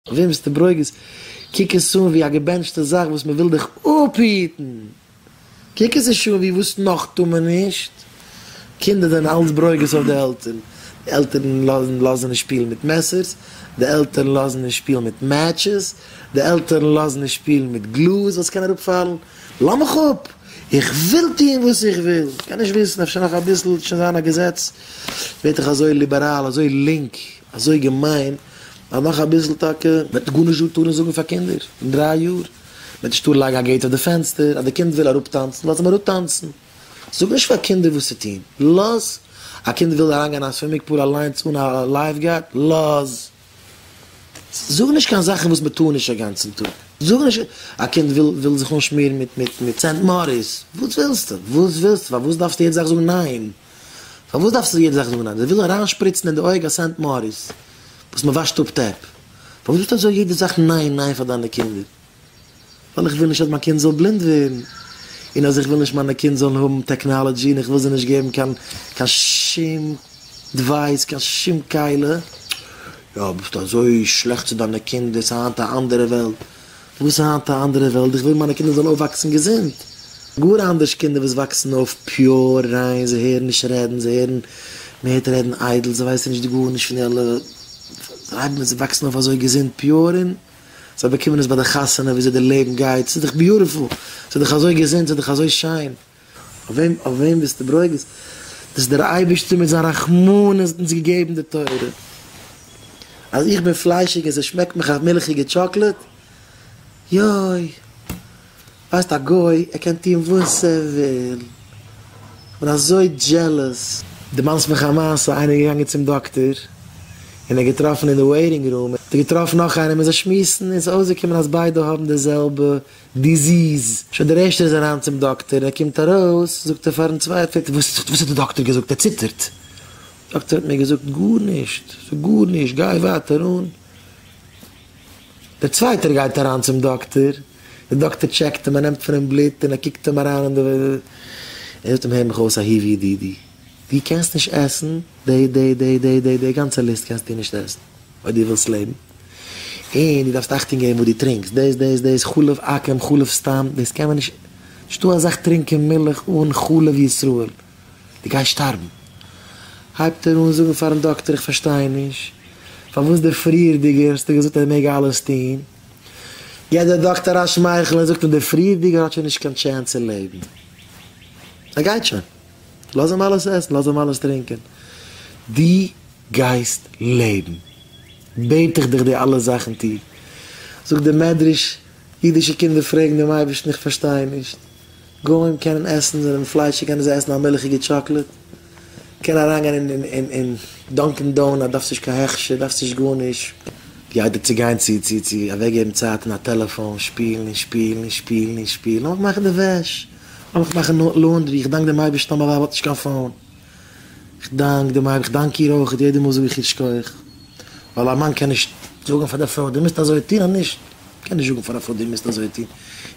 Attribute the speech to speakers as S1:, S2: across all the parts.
S1: אויף וועם ביסטו ברוגז? קוק עס אן ווי א געבענטשטע זאך וואס מען וויל דיך אפהיטן. קוק עס נישט אן ווי וואס נאך טאר מען נישט. קינדער זענען אלץ ברוגז אויף די עלטערן. די עלטערן לאזן נישט שפילן מיט מעסערס, די עלטערן לאזן נישט שפילן מיט matches, די עלטערן לאזן נישט שפילן מיט גלאז וואס קען אראפפאלן. לאז מיך אפ! איך וויל טון וואס איך וויל! קען נישט וויסן, אפשר נאך אביסל וועט שוין זיין א געזעץ. ווערט דאך אזוי ליבעראל, אזוי לינק, אזוי געמיין. אז נאך אביסל טאקע וועט מען גארנישט דא טארן זאגן פאר קינדער פון דריי יאר, מען וועט נישט טארן לייגן א gate אויף די פענסטער, אז די קינד וויל אראפטאנצן לאז אים אראפטאנצן, זאג נישט פאר קינדער וואס צו טון, לאז, א קינד וויל אריינגיין אין א swimming pool אליינס אן א lifeguard, לאז, זאג נישט קיין זאכן וואס מען טאר נישט א גאנצן טאג, זאג נישט, א קינד וויל וויל זיך אנשמירן מיט מיט מיט סענט מאריס, וואס ווילסטו, וואס ווילסטו, פארוואס דארפסטו יעדע זאך זאגן ניין? פארוואס דארפסטו יעדע זאך זאגן ניין? זיי ווילן אריינשפריצן אין די אויג א סענט מאריס וואס מען וואשט אפ טעפ. פארוואס זאגסטו אזוי יעדע זאך ניין ניין פאר דיינע קינדער? ווייל איך וויל נישט אז מיין קינד זאל בלינד ווערן, און אז איך וויל נישט מיינע קינד זאלן האבן technology, און איך וויל זיי נישט געבן קיין קיין שום device, קיין שום כלי. יא, ביסט אזוי שלעכט צו דיינע קינדער, ס'איז היינט א אנדערע וועלט. וואס איז היינט א אנדערע וועלט? איך וויל מיינע קינדער זאלן אויפוואקסן געזונט. גאר אנדערש קינדער וואס וואקסן אויף pure ריין, זיי הערן נישט רעדן, זיי הערן, מען הערט רעדן איידל, זיי ווייסן נישט גארנישט פון די אלע, זיי הייבן זיי וואקסן אויף אזוי געזונט pure און זיי באקומען עס ביי די חתונה וויאזוי די לעבן גייט, ס'איז דאך beautiful, ס'איז דאך אזוי געזונט, ס'איז דאך אזוי שיין. אויף וועם אויף וועם ביסטו ברוגז? דאס איז דער אייבערשטער מיט זיין רחמנות האט אונז געגעבן די תורה. אז איך בין פליישיג און ס'שמעקט מיך א מילכיגע טשאקלעד, יוי, ווייסט א גוי ער קען טון וואס ער וויל, כ'בין אזוי jealous. דערמאנסט מיך א מעשה, איינער איז געגאנגען צום דאקטער און ער האט געטראפן אין די waiting room האט ער געטראפן נאך איינעם און זיי שמועסן און ס'איז אויסגעקומען אז ביידע האבן די זעלבע disease. שוין דער ערשטער איז אריין צום דאקטער און ער קומט ארויס, זאגט ער פארן צווייטער, וואס וואס האט דער דאקטער געזאגט? ער ציטערט. דאקטער האט מיר געזאגט גארנישט, ס'איז גארנישט, גיי ווייטער אן. דער צווייטער גייט אריין צום דאקטער, דער דאקטער טשעקט אים, ער נעמט פון אים בלוט און ער קוקט אים אריין אין די, ער זאגט אים הער מיך אויס אהובי ידידי, דו קענסט נישט עסן די די די די די די גאנצע ליסט קענסטו נישט עסן אויב דו ווילסט לעבן. און דו דארפסט אכטונג געבן וואס דו טרינקסט, דאס דאס דאס, חלב עכו"ם, חלב סתם, דאס קען מען נישט, נישטא א זאך טרינקען מילך אן חלב ישראל, דו גייסט שטארבן. הייבט ער אן זאגן פארן דאקטער איך פארשטיי נישט, פארוואס דער פריערדיגער האסטו געזאגט ער מעג אלעס טון, געבט דער דאקטער א שמייכל און זאגט אים דער פריערדיגער האט שוין נישט קיין chance צו לעבן, ער גייט שוין, לאז אים אלעס עסן, לאז אים אלעס טרינקען, דו גייסט לעבן. בעט איך דיך די אלע זאכן טו. זאגט דער מדרש, אידישע קינדער פרעגן דעם אייבערשטן איך פארשטיי נישט, גוים קענען עסן זענען פליישיג קענען זיי עסן א מילכיגע טשאקלעד, קען אריינגיין אין אין אין Dunkin' Donut דארפסט נישט קיין הכשר דארפסט נישט גארנישט, ווי איידער צו גיין צו צו צו אוועקגעבן צייט אין א טעלעפאן שפילן און שפילן און שפילן און שפילן, לאמיך מאכן די וועש, לאמיך מאכן laundry, איך דאנק דעם אייבערשטן אז מיין ווייב האט נישט קיין phone. כ'דאנק דעם אייבערשטן, כ'דאנק איר אויך, יעדע מאל זאג איך איר שכוח, ווייל א מאן קען נישט זאגן פאר די פרוי דו מוזט אזוי טון, אז נישט, קען נישט זאגן פאר א פרוי דו מוזט אזוי טון,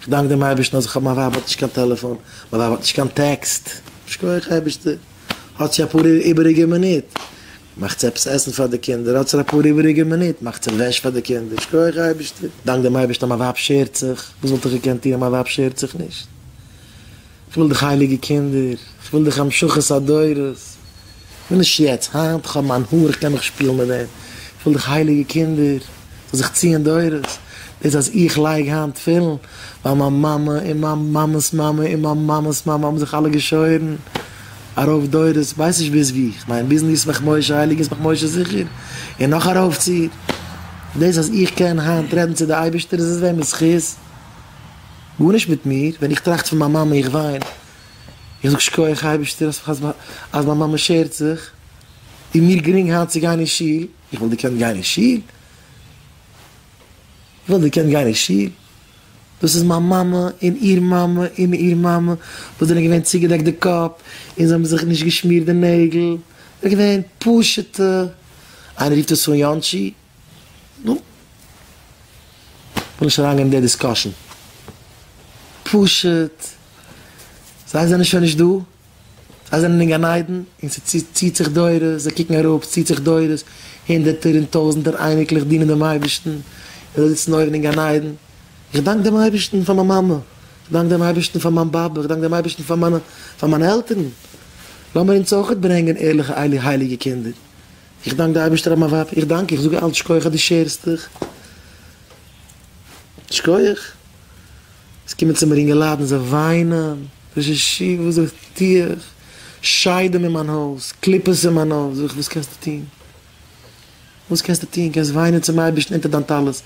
S1: כ'דאנק דעם אייבערשטן אז איך האב מיין ווייב האט נישט קיין טעלעפאן, מיין ווייב האט נישט קיין טעקסט, שכוח אייבערשטער, האט זי אפאר איבעריגע מינוט, מאכט זי עפעס עסן פאר די קינדער, האט זי אפאר איבעריגע מינוט, מאכט זי וועש פאר די קינדער, שכוח אייבערשטער, דאנק דעם אייבערשטן אז מיין ווייב שערט זיך, וואס וואלט איך געקענט טון אז מיין ווייב שערט זיך נישט? כ'וויל דיך הייליגע קינדער, כ'וויל דיך המשכת הדורות, כ'וויל נישט יעצט, היינט, כ'האב מיין האר, כ'קען מיך שפילן מיט דעם, כ'וויל דיך הייליגע קינדער, זאל זיך ציען דורות, דאס אז איך לייג היינט תפילין, ווייל מיין מאמע און מיין מאמע'ס מאמע און מיין מאמע'ס מאמע האבן זיך אלע געשוירן, ארויף דורות, כ'ווייס נישט ביז וואו, כ'מיין ביזן ישמח משה, הייליגן ישמח משה זיכער, און נאך ארויפציר, דאס אז איך קען היינט רעדן צו די אייבערשטער איז עס וועמענס זכות? גארנישט מיט מיר, ווען איך טראכט פון מיין מאמע איך וויין, איך זאג שכוח אייבערשטער אז מיין מאמע שערט זיך, איז מיר גרינג היינט צו גיין אין שול, איך וואלט געקענט גיין אין שול? איך וואלט געקענט גיין אין שול? דאס איז מיין מאמע און איר מאמע און איר מאמע וואס זענען געווען צוגעדעקט די קאפ און זיי האבן זיך נישט געשמירט די נעגל, זיי זענען געווען פשוט'ע, איינער רופט עס אן יאנטשי? נו. כ'וויל נישט אריינגיין אין די discussion. פשוט, זיי זענען שוין נישט דא, זיי זענען אין גן עדן, און ס'ציט זיך דורות, זיי קוקן אראפ, ס'ציט זיך דורות, הונדערטער און טויזנטער אייניקלעך דינען דעם אייבערשטן, ער זאל זיצן אויבן אין גן עדן, איך דאנק דעם אייבערשטן פאר מיין מאמע, איך דאנק דעם אייבערשטן פאר מיין באבע, איך דאנק דעם אייבערשטן פאר מיינע פאר מיינע עלטערן, לאמיר אונז אויכעט ברענגען ערליכע הייליגע קינדער, איך דאנק די אייבערשטער אז מיין ווייב, איך דאנק, איך זאג אלץ שכוח אז דו שערסט דיך, שכוח. עס קומען צו מיר אינגעלייט און זיי וויינען, ראש ישיבה וואס טו איך, שדים אין מיין הויז, קליפות אין מיין הויז, זאג איך וואס קענסטו טון? וואס קענסטו טון? קענסט וויינען צום אייבערשטן אונטער דיין טלית,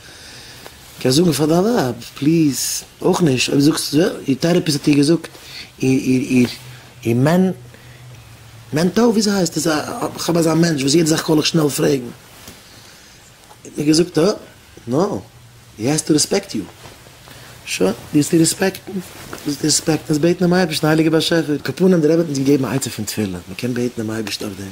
S1: קענסט זאגן פאר דיין ווייב, please, אויך נישט, אויב זאגסטו, איר therapist האט איר געזאגט, איר איר איר איר מען מענטאו, וויאזוי הייסט עס, איך האב אזא מענטש וואס יעדע זאך קען איך שנעל פרעגן, האט מיר געזאגט, אה, no, he has to respect you. שוין, דו האסט איר רעספעקטן, דו זאלסט איר רעספעקטן, זאלסט בעטן דעם אייבערשטן, הייליגער באשעפער. על כל פנים, דער רבי האט אונז געגעבן א עצה פון תפילה, מען קען בעטן דעם אייבערשטן אויף דעם.